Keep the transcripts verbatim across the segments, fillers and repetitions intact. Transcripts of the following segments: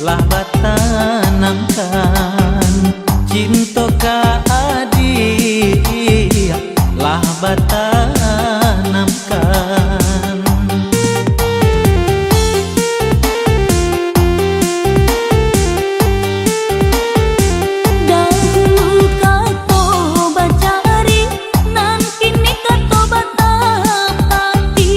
lah batanamkan, cinto ka adiak lah batanamkan. Dahulu kato bacari, nan kini kato batapati.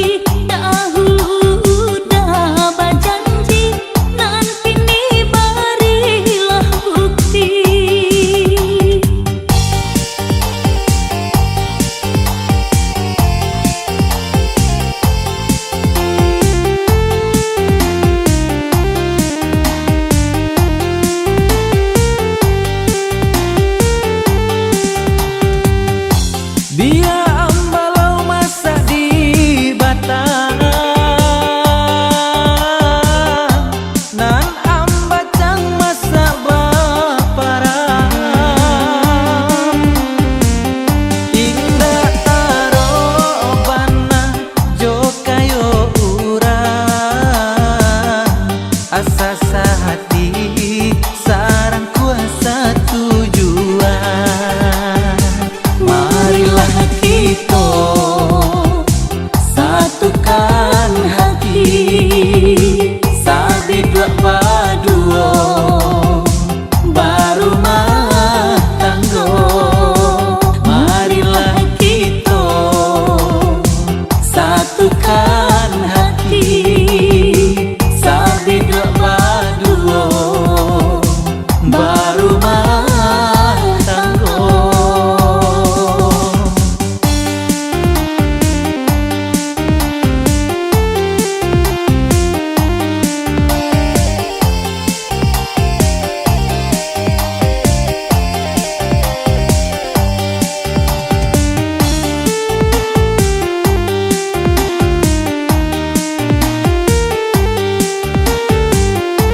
Dahulu udah bajanji, nan kini barilah bukti. Bia ambalau masak di batang, nan ambacang masak baparang. Indak tarok bana jo kayo urang, asa sahati sarang kuasa tujuan. Marilah kito satukan hati, sabiduak baduo barumah tanggo. Marilah kito satukan hati, sabiduak baduo barumah tanggo.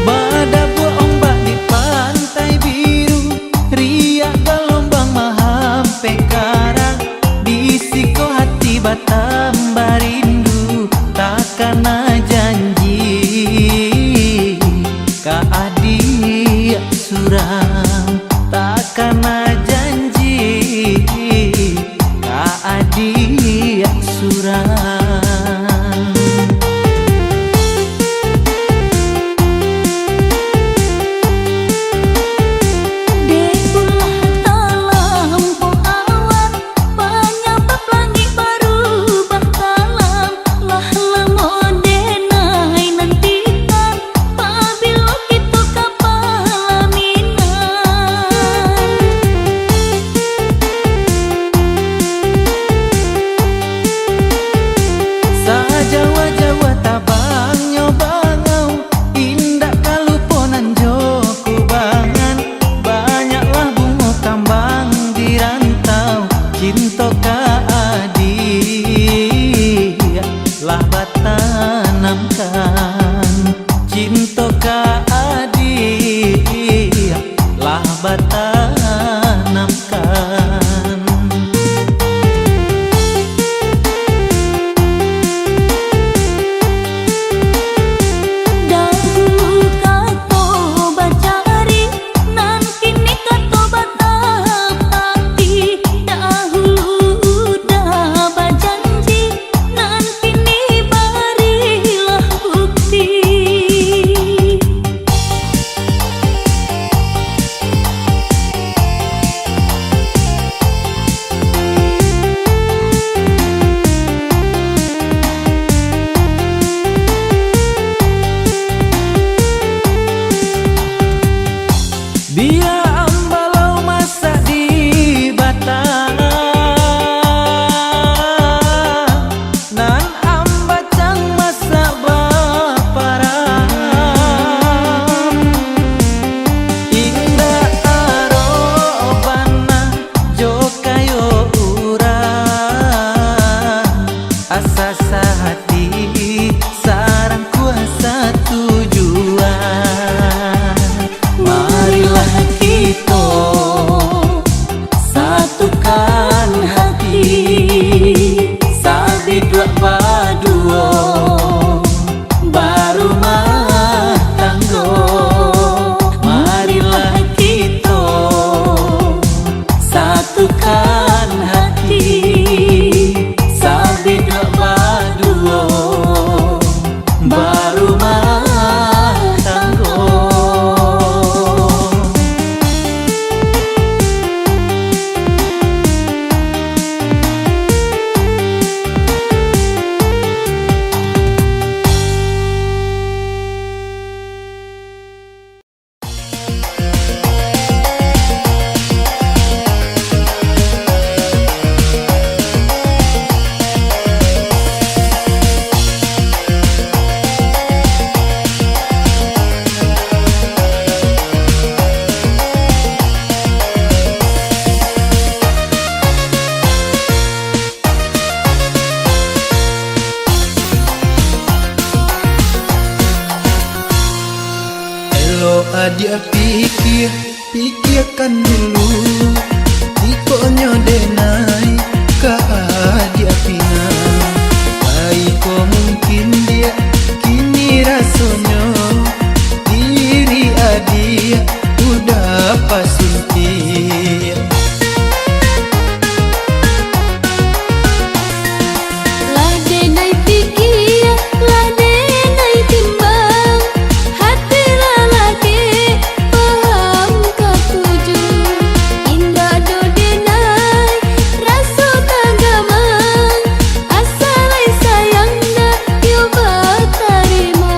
Badabuak ombak di Pantai Biru, riak galombang mahampek karang, di siko hati batambah rindu, takana janji ka adiak surang, takana janji ka adiak surang. Dek ulah talampau awak, panyabab langik barubah kalam. Lah lamo denai nantikan, pabilo kito Adiak pikia, pikiakan dulu, jikoknyo denai ka adiak pinang, baiko mungkin diak kini rasonyo, diri adiak udah pasuntiak. Lah denai pikia, lah denai timbang, hati lah lagek paham katuju. Indak do denai raso tagamang, asa lai sayang dah yo batarimo.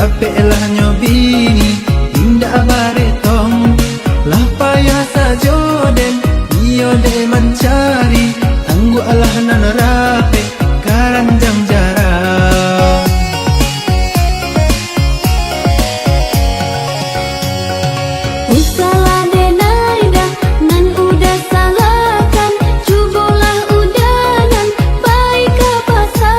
Rapeklah nyo bini, indak baretong. Lah payah sajo den, iyo dek mancari. Tangguaklah nan rapek, karanjang jarang. Usahlah denai dah, nan udah salahkan. Cubolah udah nan pai ka pasa.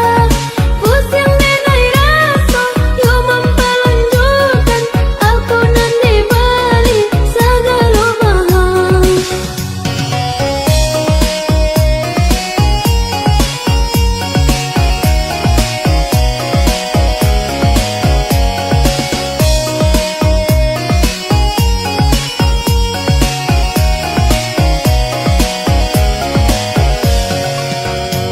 Pusiang denai raso, yo mampalunjukan. Ako nan dibali sagalo mahal.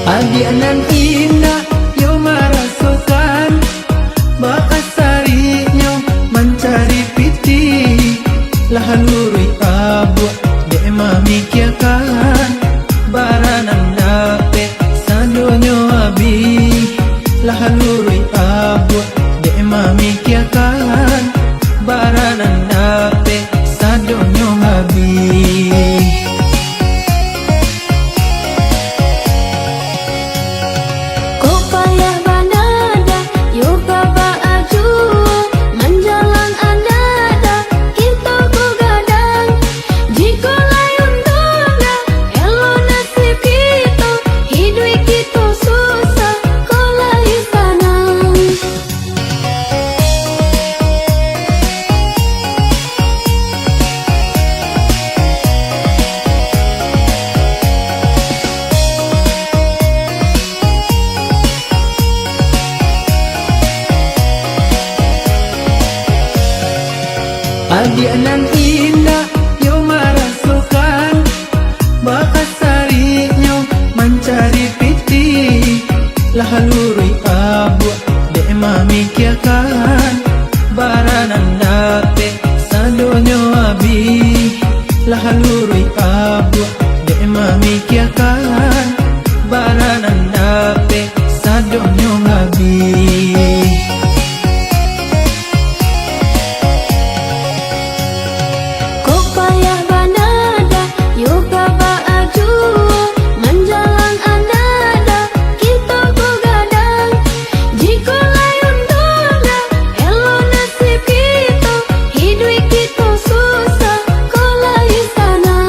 Adiak nan indak yo marasokan, baa sariknyo mancari pitih. Lah luruih abuak dek mamikiakan, bara nan dapek sadonyo abih. Lah luruih abuak dek mamikiakan, bara nan dapek sadonyo abih. Kok payah bana dah, yo ka baa juo, manjalang anak dah, kito ko gadang. Jikok lai untuang dah, elok nasib kito, hiduik kito susah, kok lai sanang. Adiak nan indak yo marasokan, baa sariknyo mancari pitih. Lah luruih abuak dek mamikiakan, bara nan dapek sadonyo abih. Lah luruih abuak dek mamikiakan, bara nan dapek sadonyo abih. Kok payah bana dah, yo ka baa juo, manjalang anak dah, kito ko gadang. Jikok lai untuang dah, elok nasib kito, hiduik kito susah, kok lai sanang.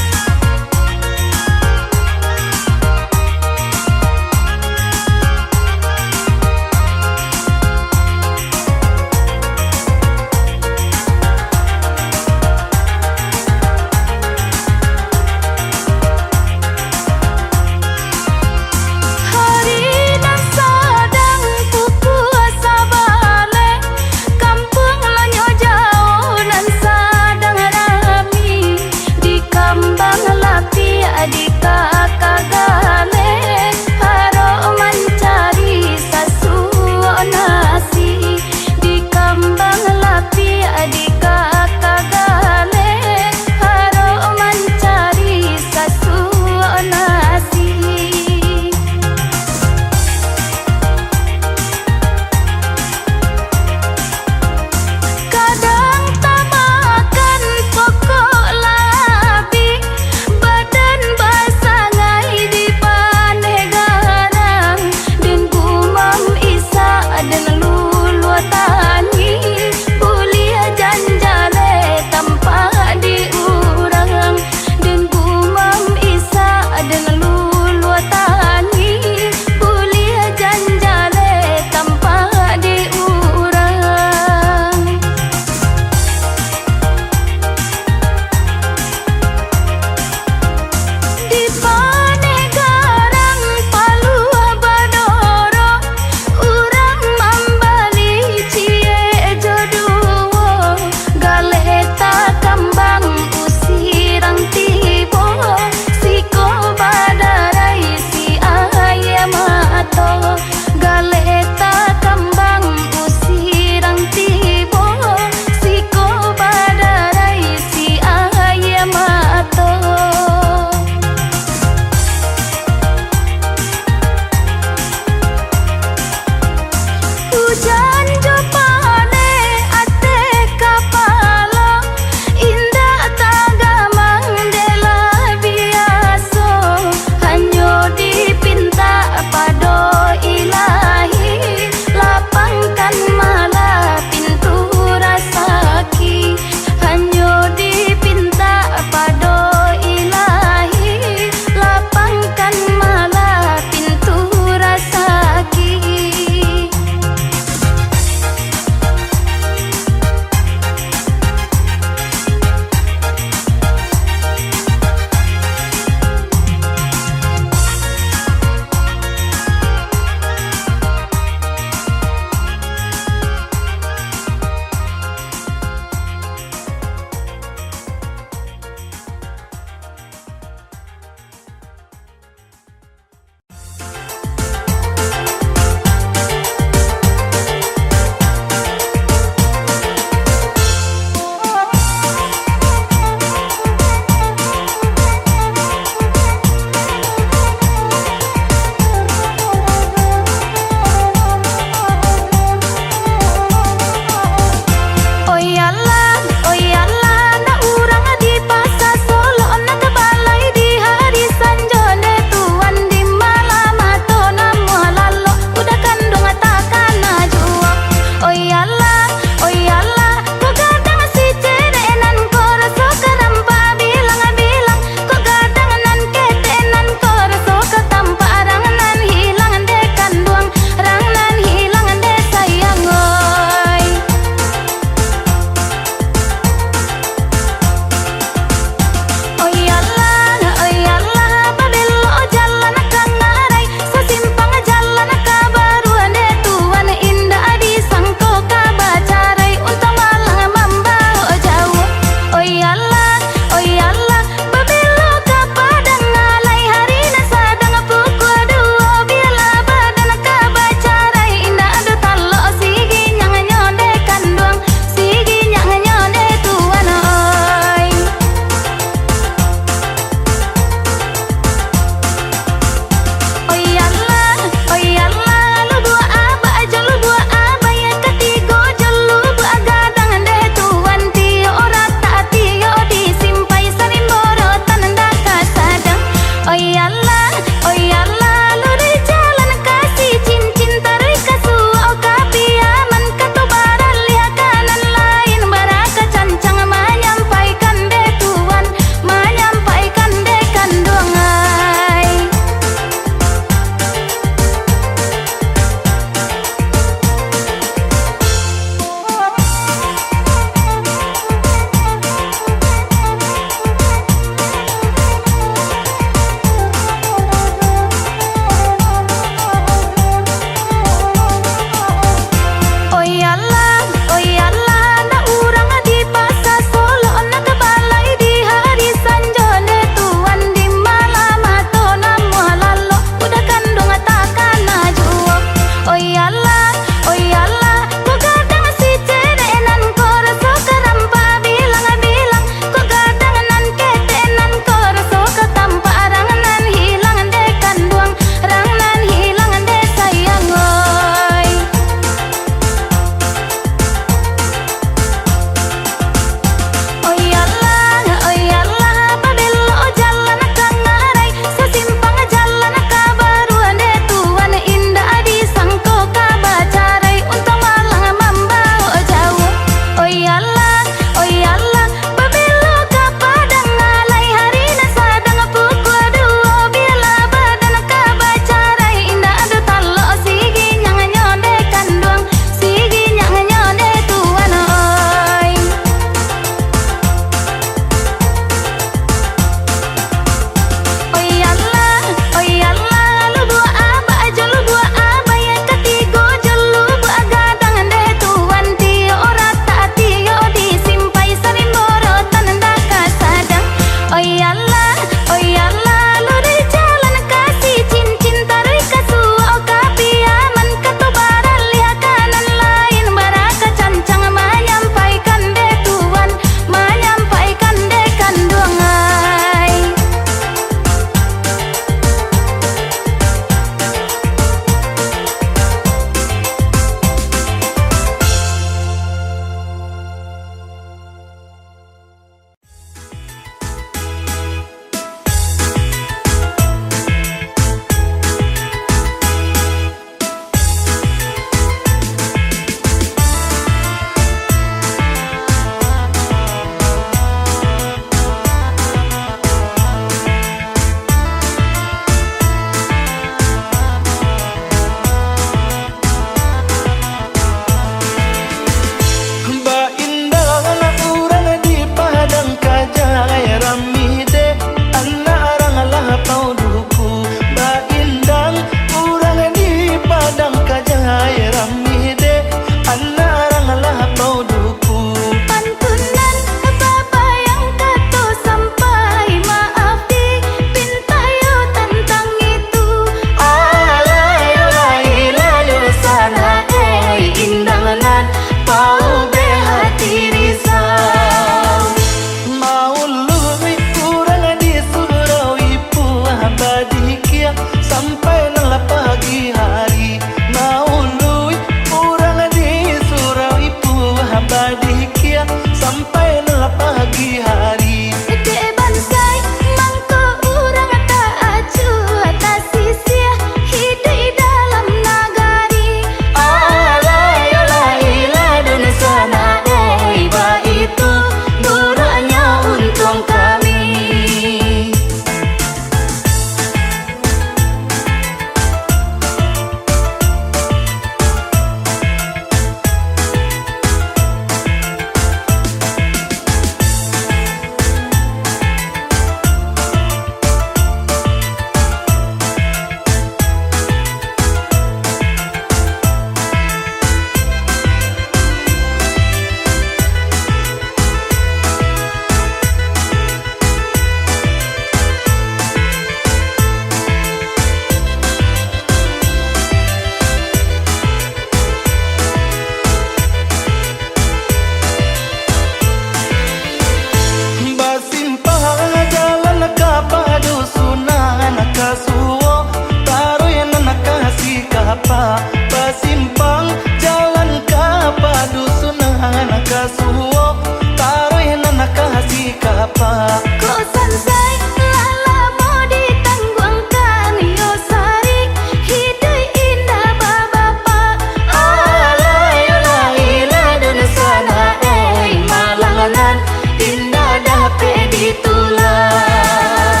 Suo, taruih nan ka Sikapa, basimpang jalan ka padusunan. Ka suo, taruih nan ka Sikapa. Kok sansai lah lamo ditangguangkan, yo sarik hiduik indak babapak. Alah, yo lah ilah dunsanak, eh, malang nan indak dapek ditulak.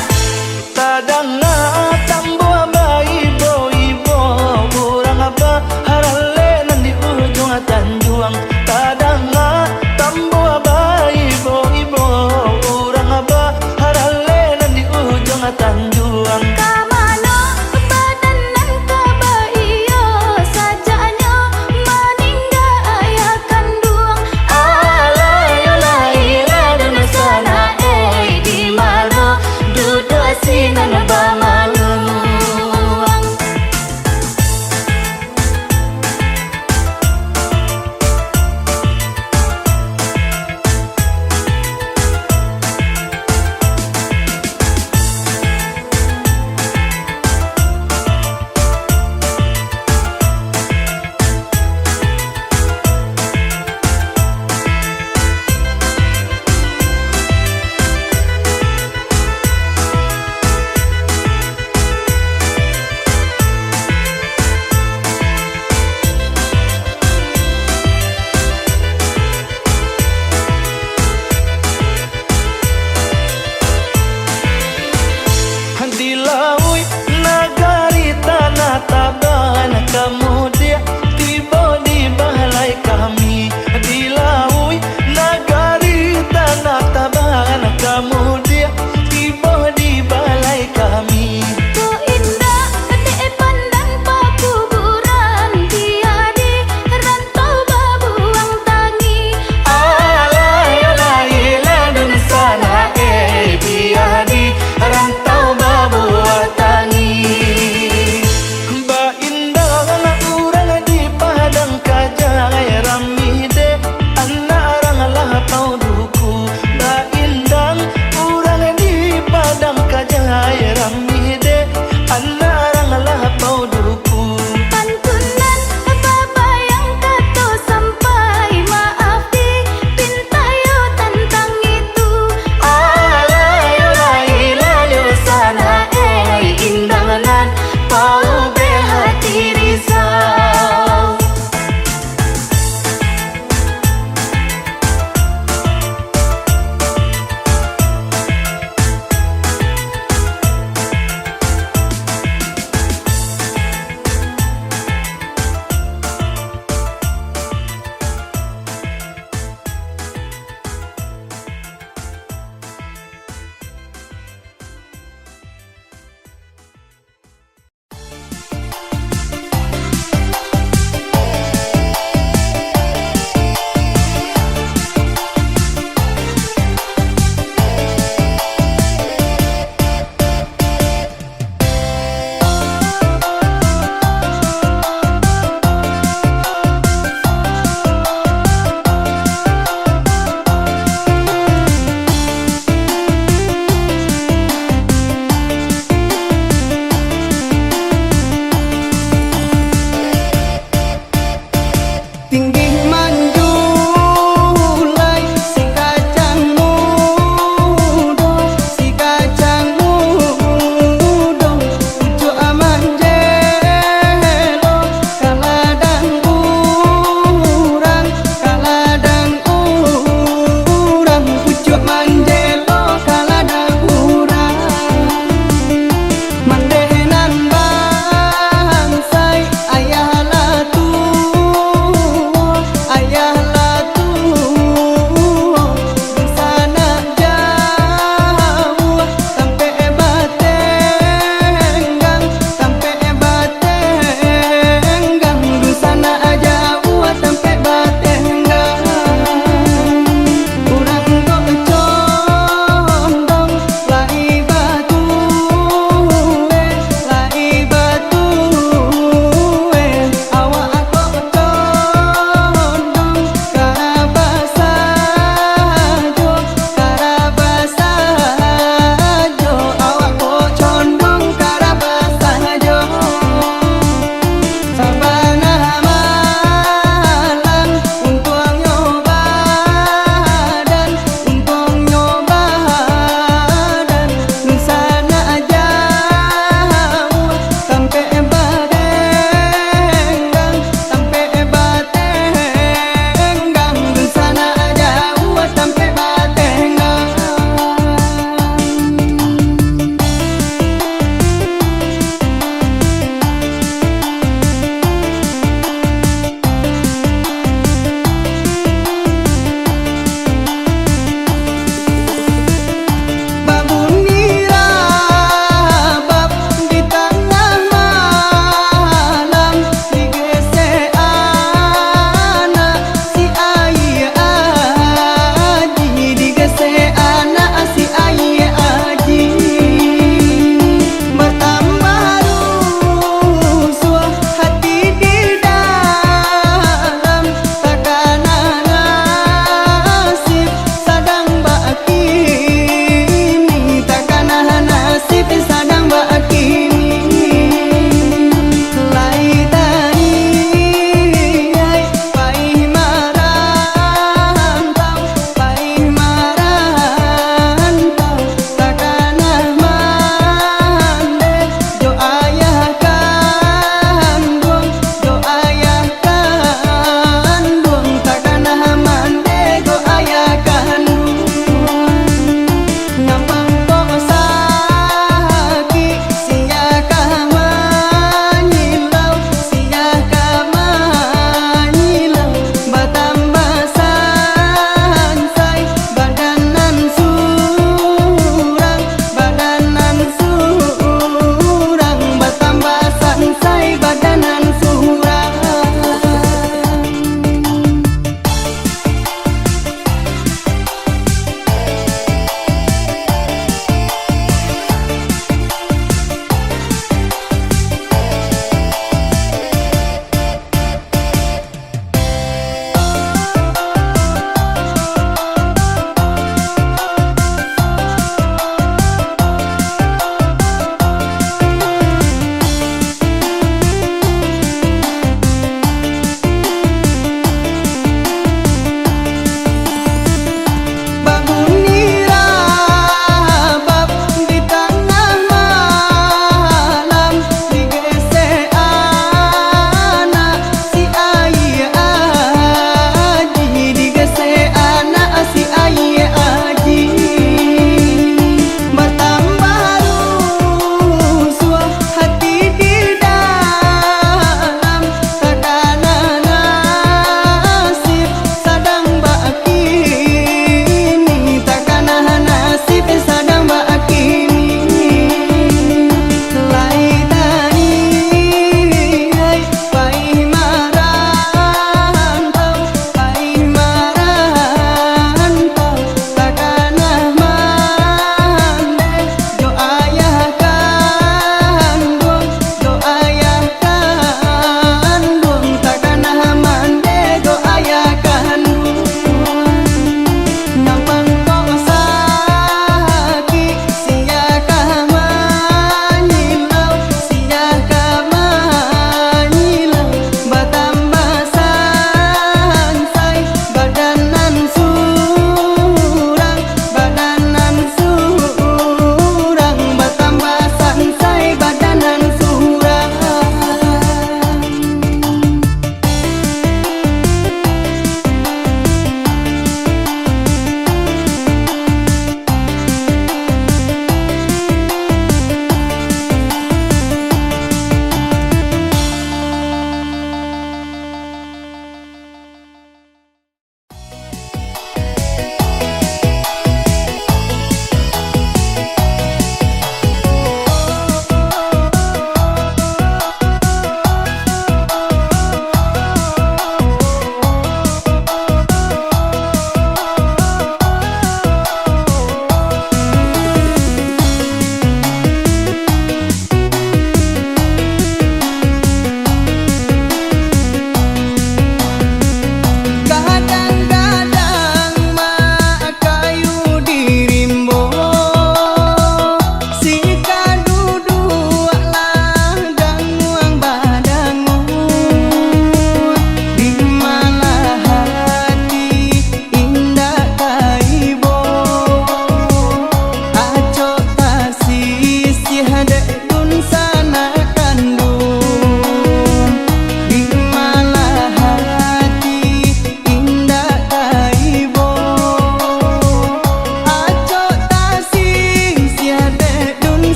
Tadanga tambuah baibo-ibo, urang baharalek nan di ujuang tanjuang. Tadanga tambuah baibo-ibo, urang baharalek nan di ujuang tanjuang. Ka mano badan nan ka baiyo, sajaknyo maningga ayah kanduang. Alah, yo lah ilah dunsanak, eh, di mano duduak sinan bamaluang. Di lauik nagari Tanah Taban, kamudiak tibo di balai kami. Di lauik nagari Tanah Taban, kamudiak tibo di balai kami. Kok indak dek pandang pakuburan, biak di rantau babuang tangi. Alah, yo lah ilah dunsanak, eh, biak di rantau babuang tangi. Baindak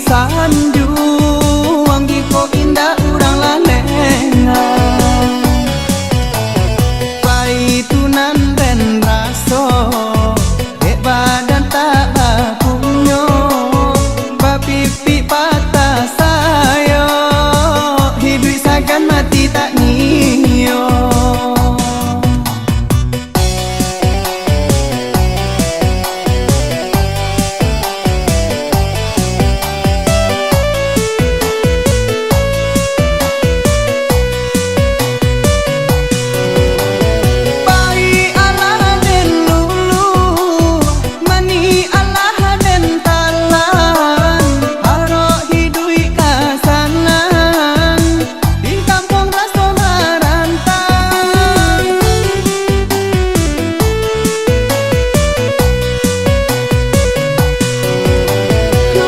Sanjuang jikok indak urang lah lengah. Pai tu nan den raso, dek badan tak bapunyo, bapipik patah sayo, hiduik sagan mati tak nio. Pai alah den luluah, manih alah den talan, arok hiduik ka sanang. Di kampuang raso marantau.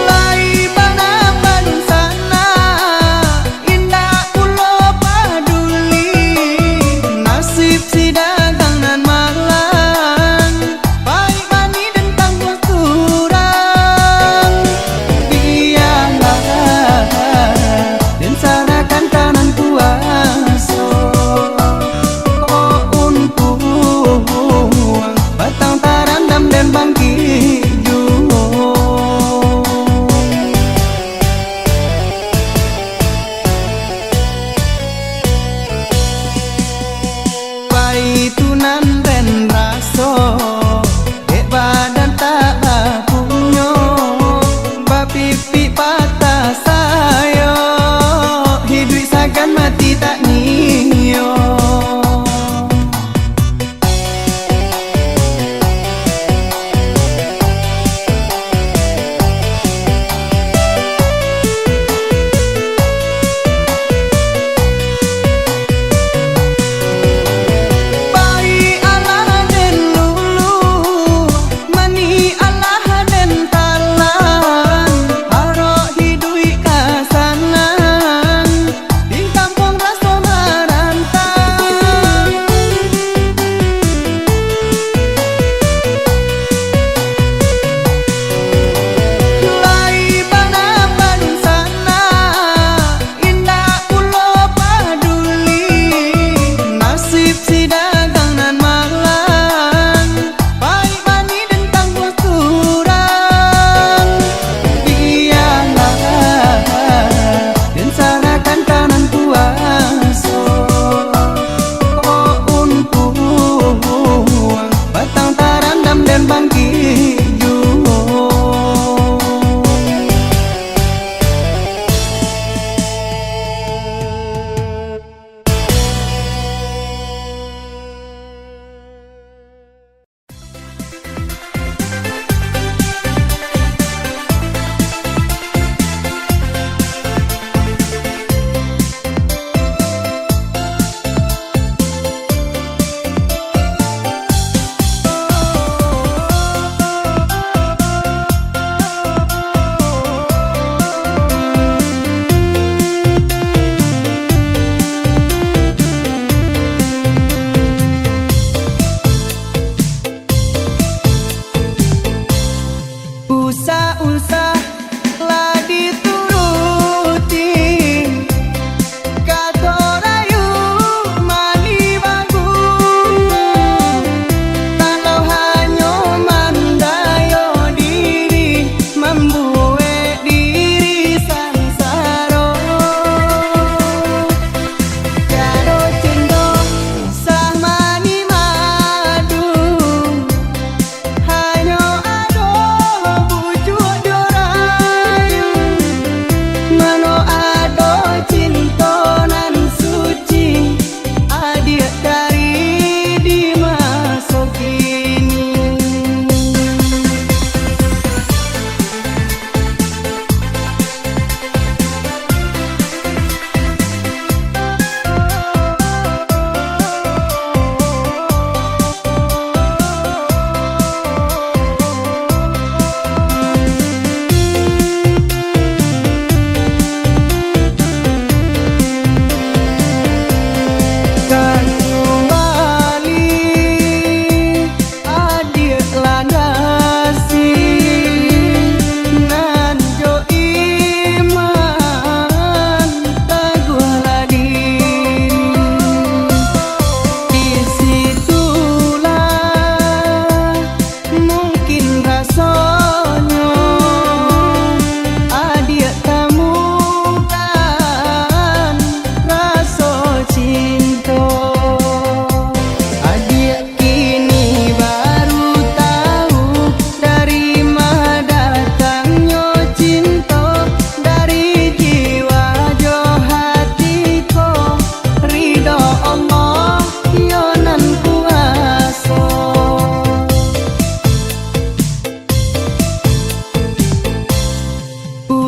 Lai bana badunsanak, indak pulo paduli nasib si dagang nan malang. Paik manih den tangguang surang. Bialah den sarahkan ka nan kuaso. Kok untuang batang tarandam den bangkik juo. Pai tu nan den raso, dek badan tak bapunyo, bapipik patah sayo, hiduik sagan mati tak nio. Pai alah den luluah, manih alah den talan, arok hiduik ka sanang. Di kampuang raso marantau.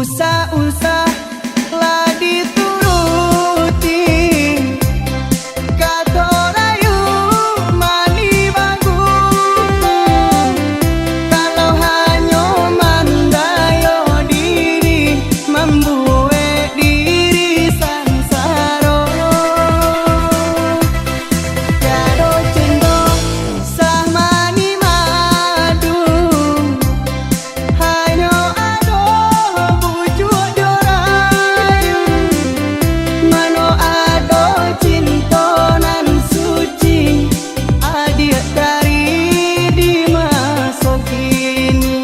Usah-usah lah dituruti, kato rayu mani bagus. Kalau hanyo mandayo diri, mambuek diri sansaro. Tiado cinto sah mani madu, hanyo ado bujuak jo rayu. Mano ado cinto nan suci, adiak dari di maso kini.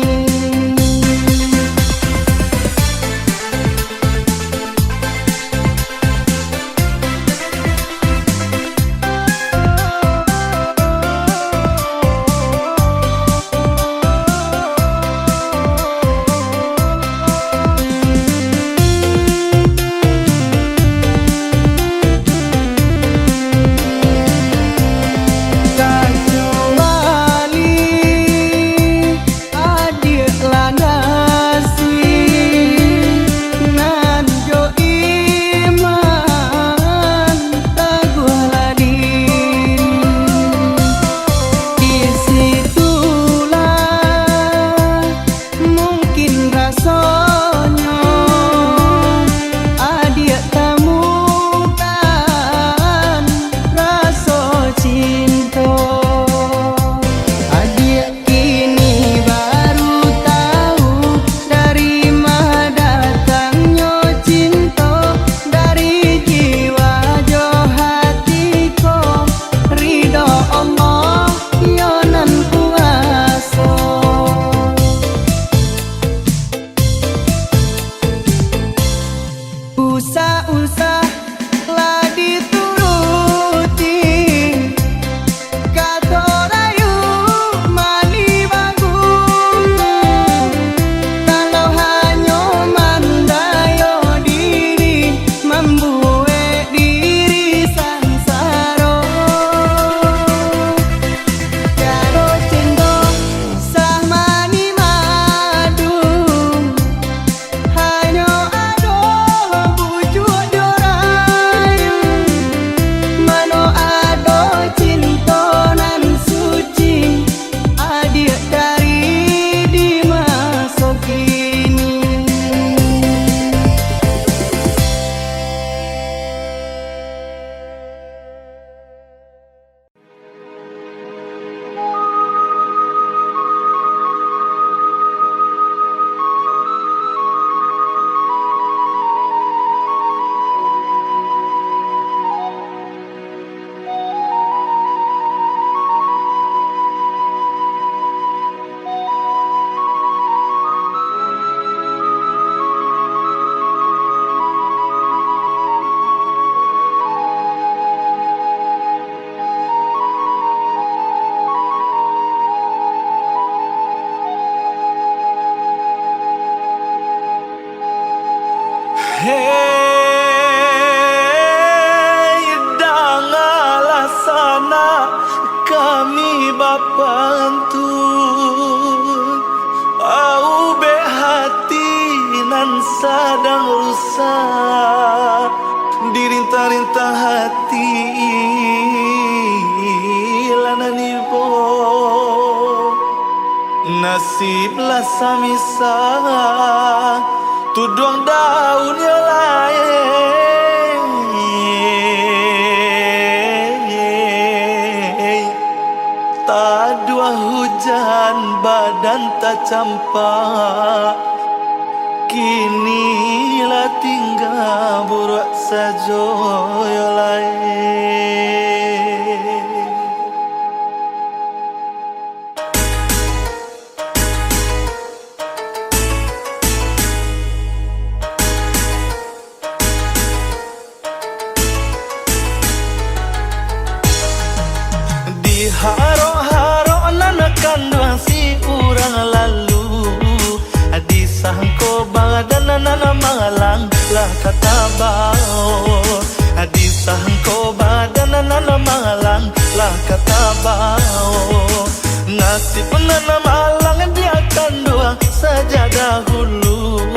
Kacuali adiak lanasi nan jo iman taguah lah diri. Di situlah mungkin rasonyo adiak tamukan raso cinto. Adiak kini baru tahu, dari ma datangnyo cinto, dari jiwa jo hati ko, ridho Allah yo nan kuaso. Usah-usah lah dituruti, kato rayu mani bagus. Kalau hanyo mandayo diri, mambuek diri sansaro. Tiado cinto sah mani madu, hanyo ado bujuak jo rayu. Mano ado cinto nan suci, adiak dari di maso kini. Hei, dangalah sanak kami bapantun, aubek hati nan sadang rusak, dirintah-rintah hati lah nan ibo. Nasib lah samisah, tuduang daun yo lai. Taduah hujan badan tacampak, kini lah tingga buruak sajo yo lai. Diharok-harok nan kanduang si urang lalu, disangko badan nan malang lah ka tabao. Disangko badan nan malang lah ka tabao. Nasib nan malang dia kanduang sajak dahulu.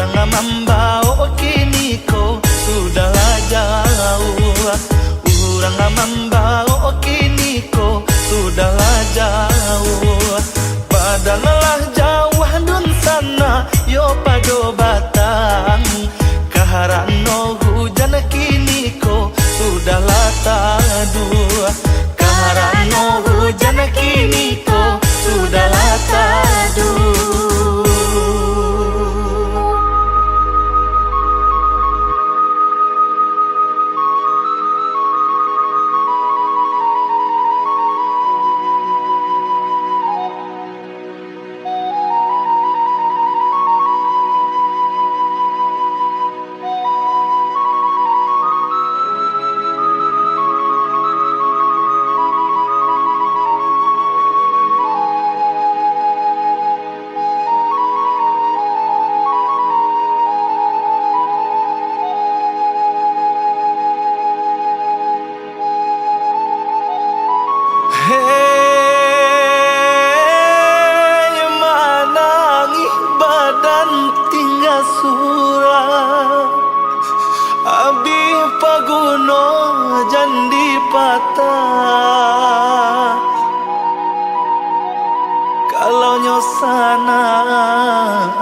Urang mambao kini ko sudahlah jauah. Urang mambao kini ko sudahlah jauah. Badan lah jauah dunsanak yo pado batang. Karano hujan kini ko sudahlah taduah. Karano hujan kini ko sudahlah taduah. Hei, manangih badan tingga surang, abih paguno jan dipatah. Kalau nyo sanak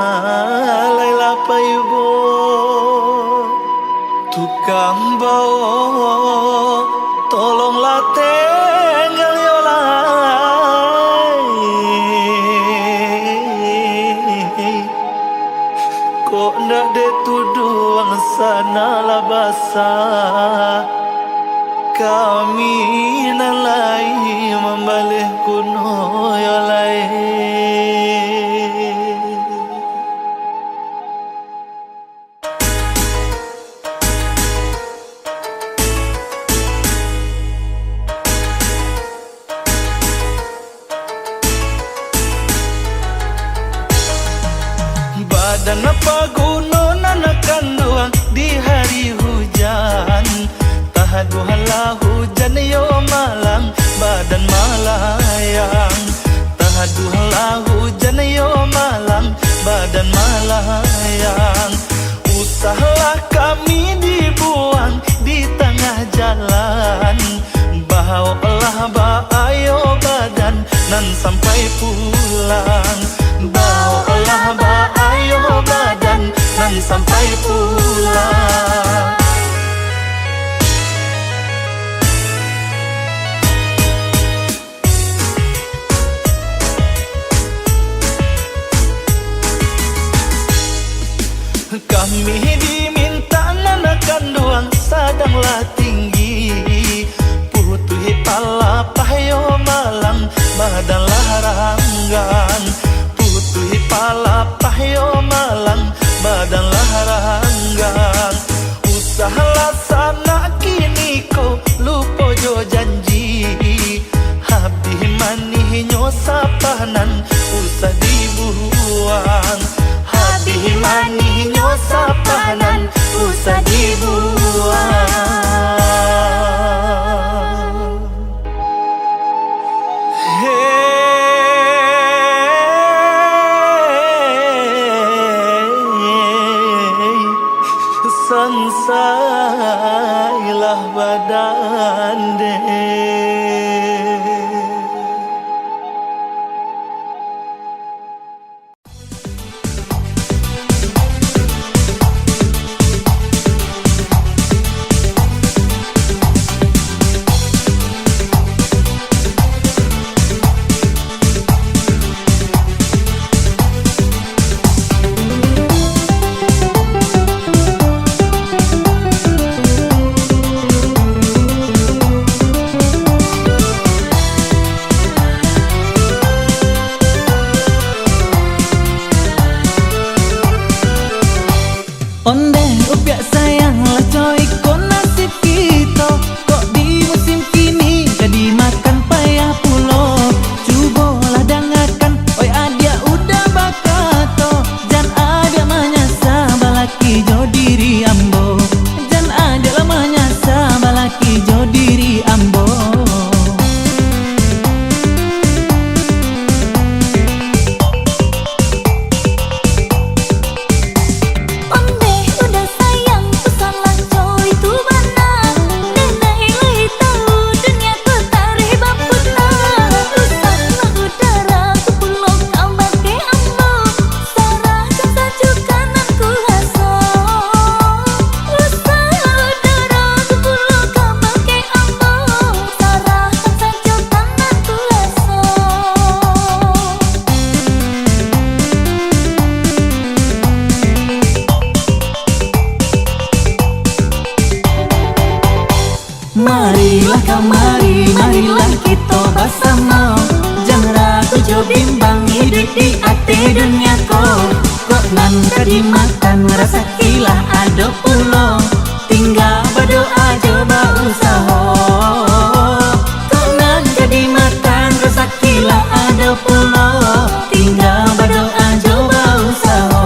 lai lah paibo, tukang bao, tolonglah tenggal yo lai. Kok ndak dek tuduang sanak lah basah, kami nan lai mambaleh kuno yo lai. Badan paguno nan kanduang di hari hujan. Tahaduahlah hujan yo malang, badan malayang. Tahaduahlah hujan yo malang, badan malayang. Usahlah kami dibuang di tangah jalan. Baoklah baayo badan nan sampai pulang. Baoklah baayo badan nan sampai pulang. Kami dimintak nan kanduang sadang lah tinggi. Putuih palapah yo malang, badan lah ranggang. Putuih palapah yo malang, badan lah ranggang. Usahlah sanak kini ko lupo jo janji. Habih manihnyo sapanan usah dibuang. Habih manihnyo sapanan usah dibuang. Hei, sansailah badan dek. Ondeh upiak sayang lah, coiko nasib kito, kok di musim kini ka dimakan payah pulo. Cubolah dangakan, oi adiak uda bakato, jan adiak manyasa balaki jo diri ambo, jan adiak lah manyasa balaki jo diri ambo. Rasakilah ado pulo, tingga badoa jo bausaho. Kok nan ka dimakan, rasakilah ado pulo, tingga badoa jo bausaho.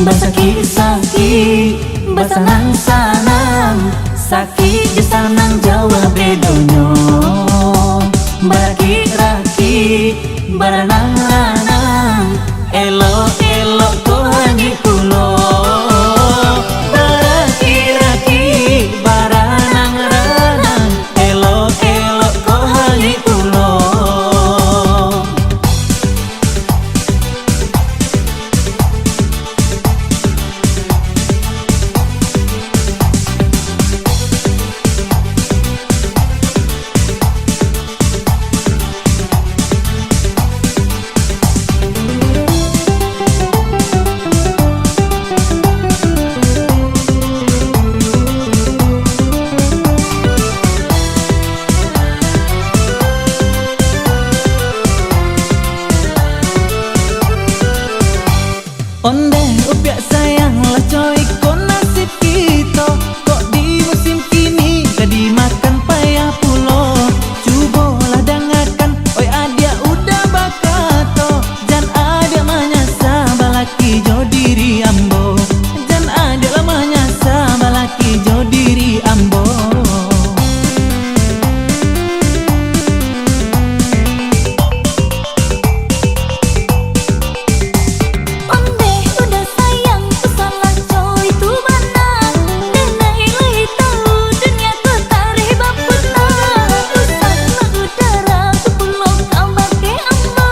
Basakik-sakik, basanang-sanang, sakik jo sanang jauah bedonyo. Barakik-rakik, baranang-ranang, elok-elok ko hanyuik pulo. Barakik-rakik, baranang-ranang, elok-elok ko hanyuik pulo. Ondeh upiak sayang lah, coy, ko nasib kito. Kok di musim kini ka dimakan payah pulo. Cubolah dangakan, oi adiak udah bakato. Jan adiak manyasa balaki jo diri ambo. Jan adiak lah manyasa balaki jo diri ambo. Ondeh udah sayang, tu salah, coy, tu bana. Dek ndak lai tau, dunia ko tareh baputa. Usah lah udara, tu pulo kabake ambo.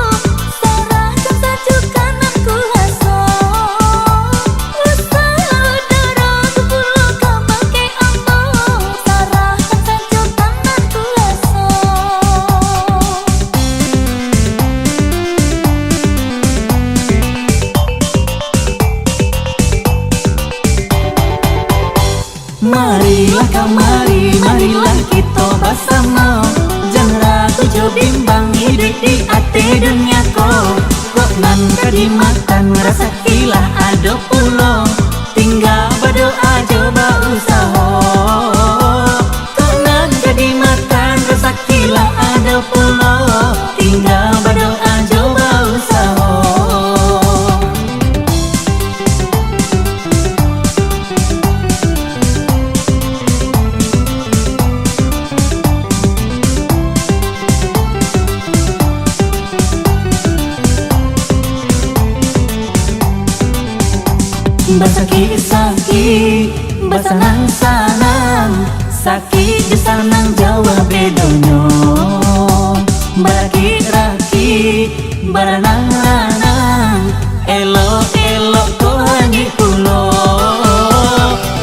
Sarahkan sajo ka nan kuaso. Usah lah udara, tu pulo kabake ambo. Sarahkan sajo ka nan kuaso. Marilah kamari, marilah kito basamo. Jan ragu jo bimbang iduik di ateh dunia ko. Kok nan ka dimakan, rasakilah ado pulo. Tingga badoa jo bausaho. Kok nan ka dimakan, rasakilah ado pulo. Tingga badoa jo bausaho. Basakik-sakik, basanang-sanang, sakik jo sanang jauah bedonyo. Barakik-rakik, baranang-ranang, elok-elok ko hanyuik pulo.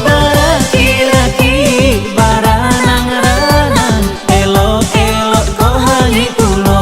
Barakik-rakik, baranang-ranang, elok-elok ko hanyuik pulo.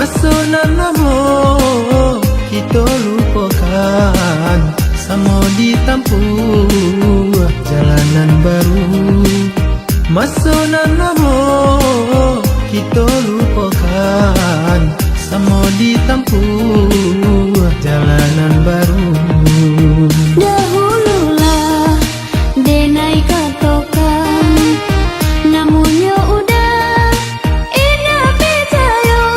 Maso nan lamo kito lupokan, samo ditampuah jalan nan baru. Maso nan lamo kito lupokan, samo ditampuah jalan nan baru. Dahululah denai katokan, namunnyo udah indak picayo.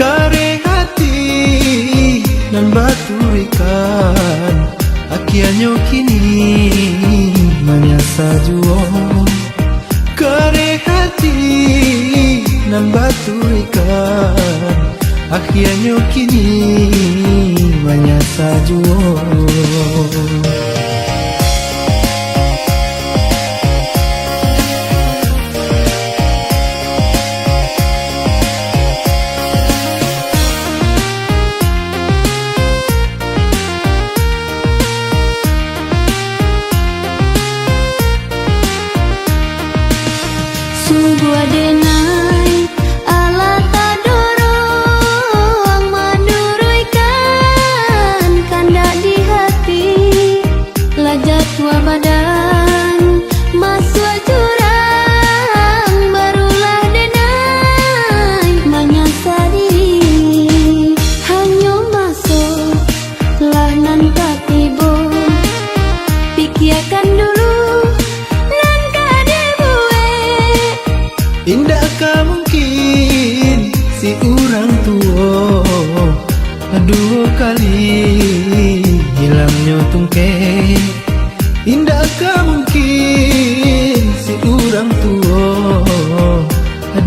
Kareh ati nan baturikan, akhianyo kini manyasa juo. Kareh ati nan baturikan, akhianyo kini manyasa juo. Sungguah denai, alah tadorong manuruikan kandak di hati. Lah jatuah badan masuak jurang, barulah denai manyasali. Hanyo maso lah nan ka tibo, pikiakan dulu nan ka dibuek. Indak ka mungkin si urang tuo duo kali hilangnyo tungkek. Indak ka mungkin si urang tuo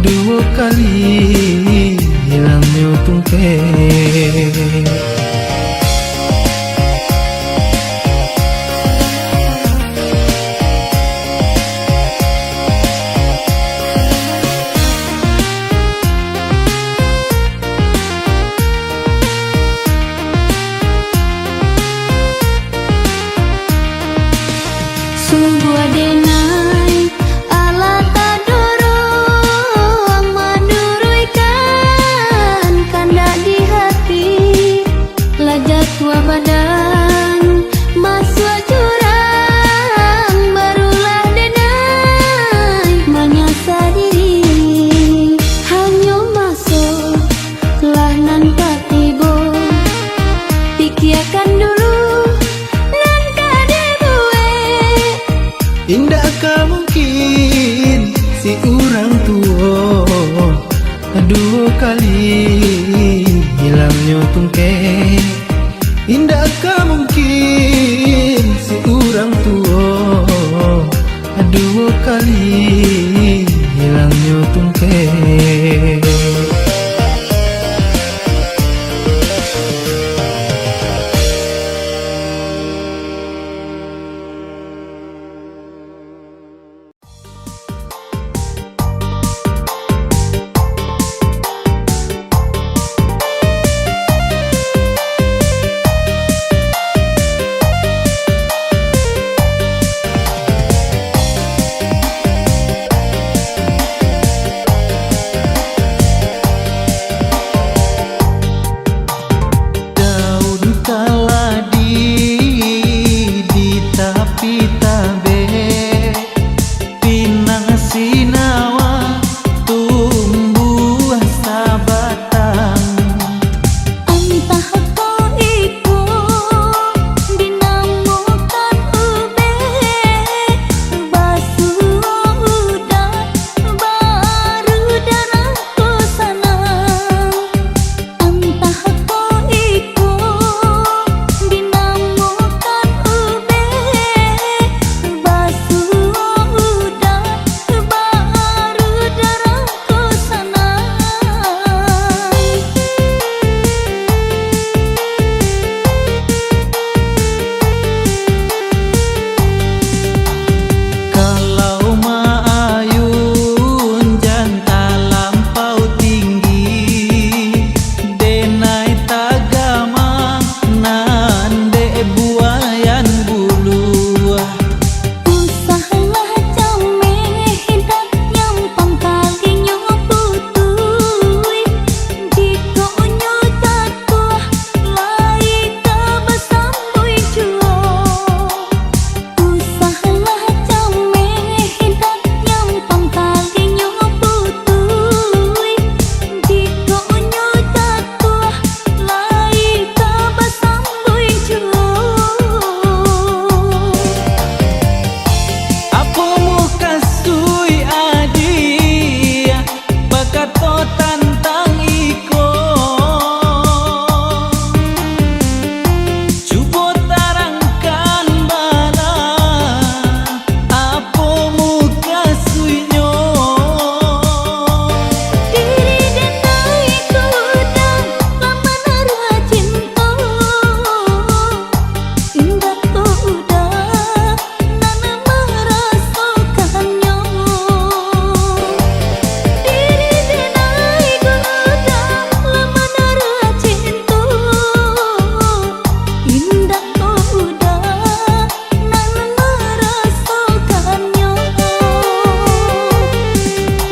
duo kali hilangnyo tungkek. Sungguah denai, alah tadorong manuruikan kandak di hati. Lah jatuah badan masuak jurang, barulah denai manyasali. Hanyo maso lah nan ka tibo, pikiakan dulu nan ka dibuek. Indak ka mungkin si urang tuo duo kali hilangnyo tungkek. Indak ka mungkin si urang tuo duo kali hilangnyo tungkek.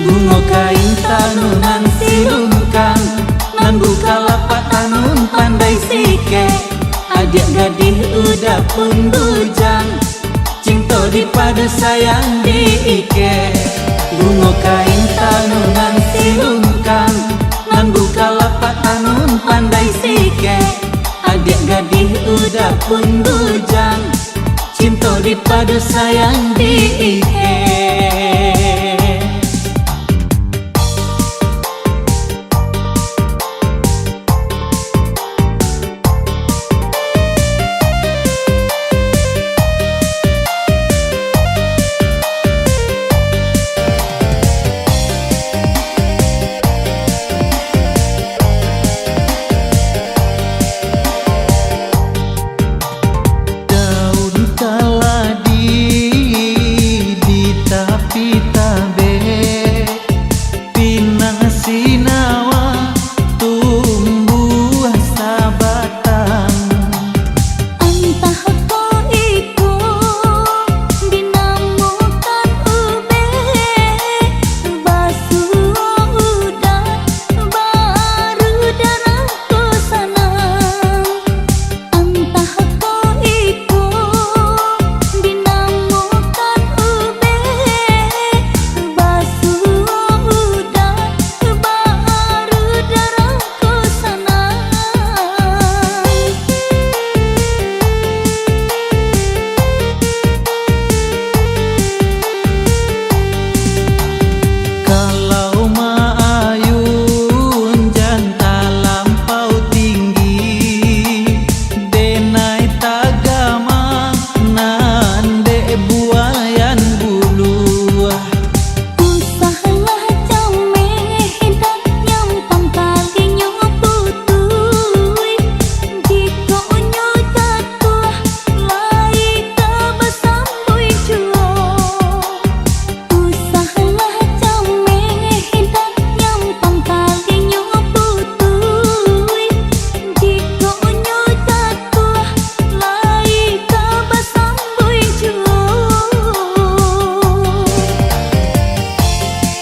Bungo kain tanunan silungkang, nan bukalapak tanun pandai sikek. Adiak gadih uda pun bujang, cinto dipadu sayang diikek. Bungo kain tanunan silungkang, nan bukalapak tanun pandai sikek. Adiak gadih uda pun bujang, cinto dipadu sayang diikek. Daun kaladi di tapi tabek, pinang sinawa tumbuah sabatang. Antah ko iko dinamokan ubek, basuo uda baru darah ko sanang. Antah ko iko dinamokan ubek, basuo uda baru darah ko sanang. Kalau maayun jan talampau tinggi, denai tagama nan dek buayan buluah. Usahlah cameh, indak nyampang talinyo putuih, jikok nyo jatuah, lai ka basambuih juo. Usahlah cameh, indak nyampang talinyo putuih, jikok nyo jatuah, lai ka basambuih juo.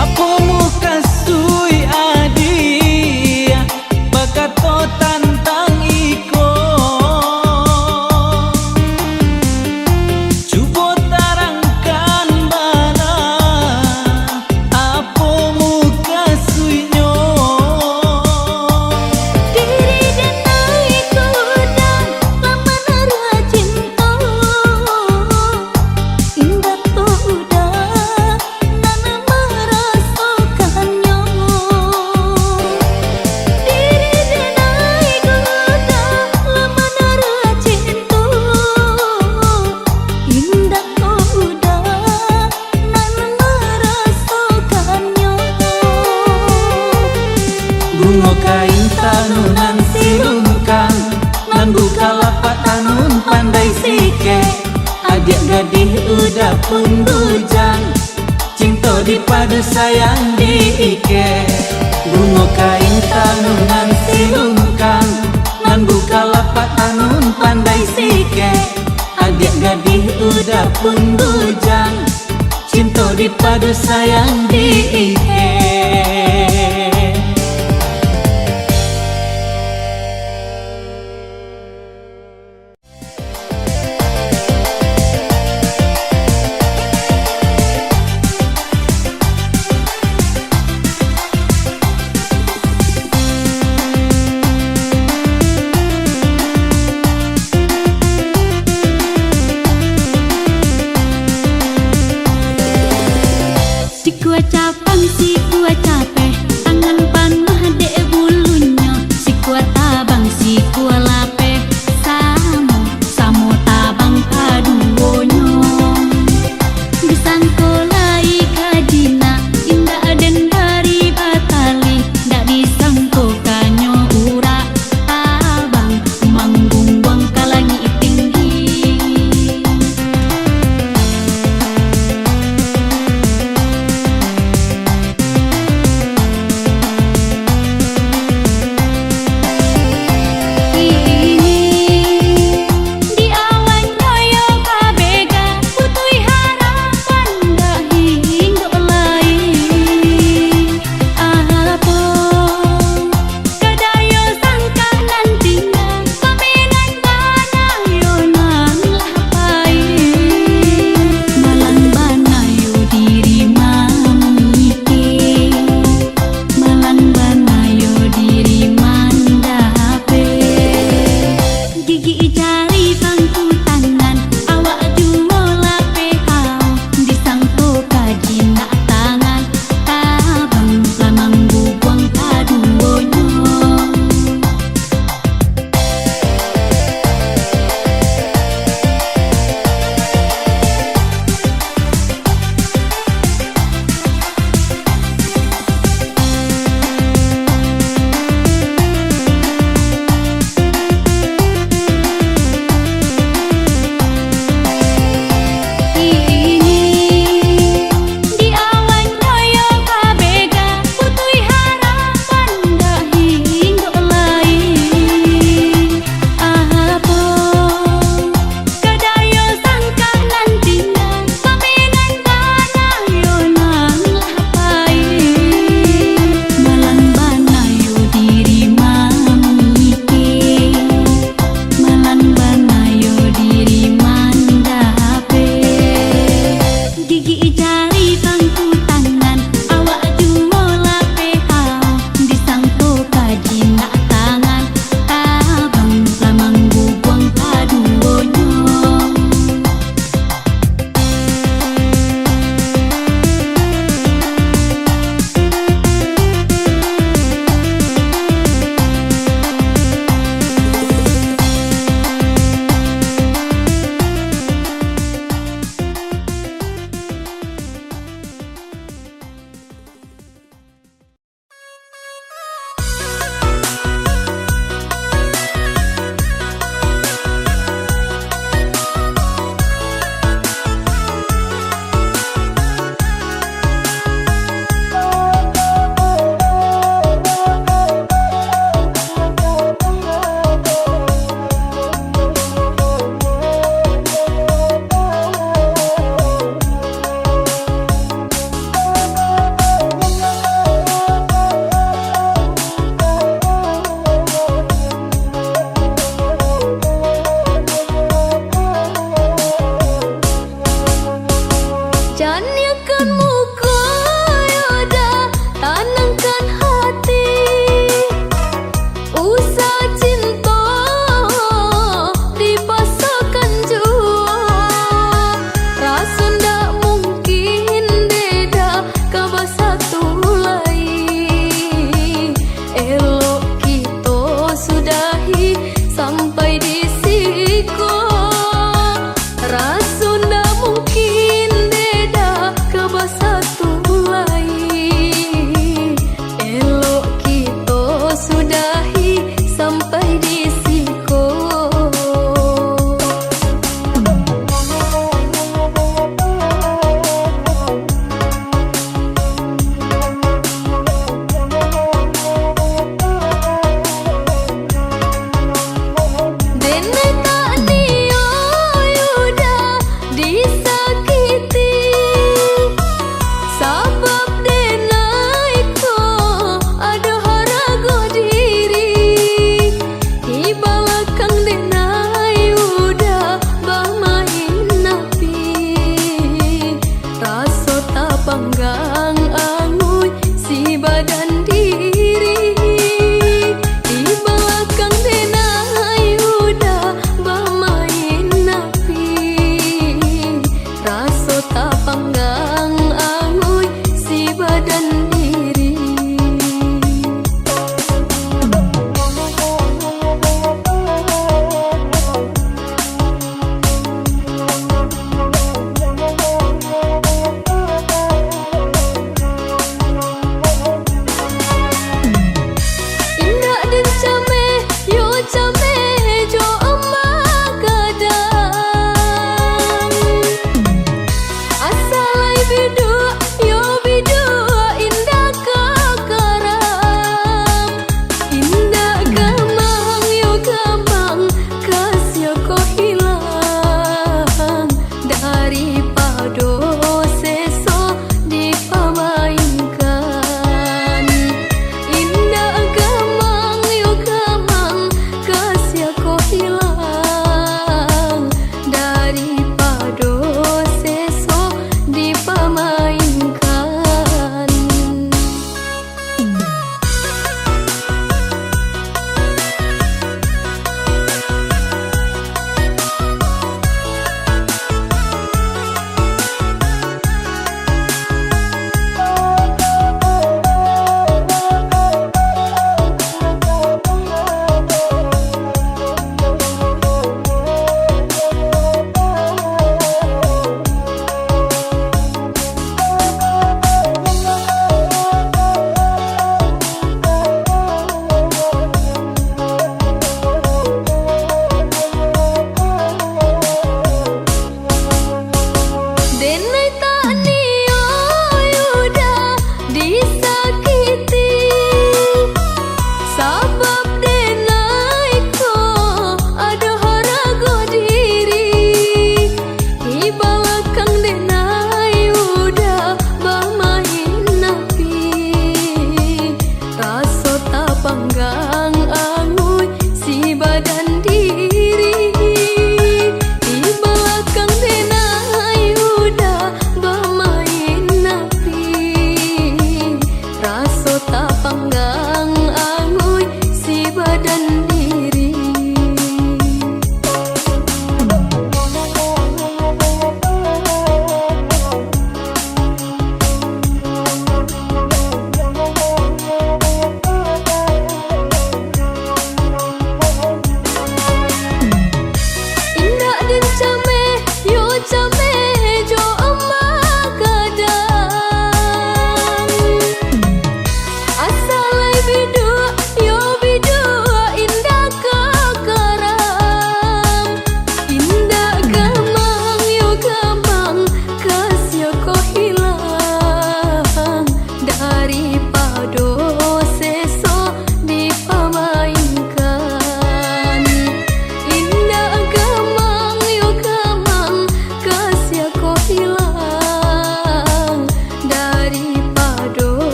Apo mukasuik adiak bakato tantang iko? Cubo tarangkan bana, apo mukasuiknyo? Diri denai kuda lah manaruah cinto, indak ko uda nan marasokannyo. Diri denai kuda lah manaruah cinto, indak ko uda nan marasokannyo. Bungo kain tanunan silungkang, nan bukalapak tanun pandai sikek. Adiak gadih uda pun bujang, cinto dipadu sayang diikek. Bungo kain tanunan silungkang, nan bukalapak tanun pandai sikek. Adiak gadih uda pun bujang, cinto dipadu sayang diikek. Dikuacapan si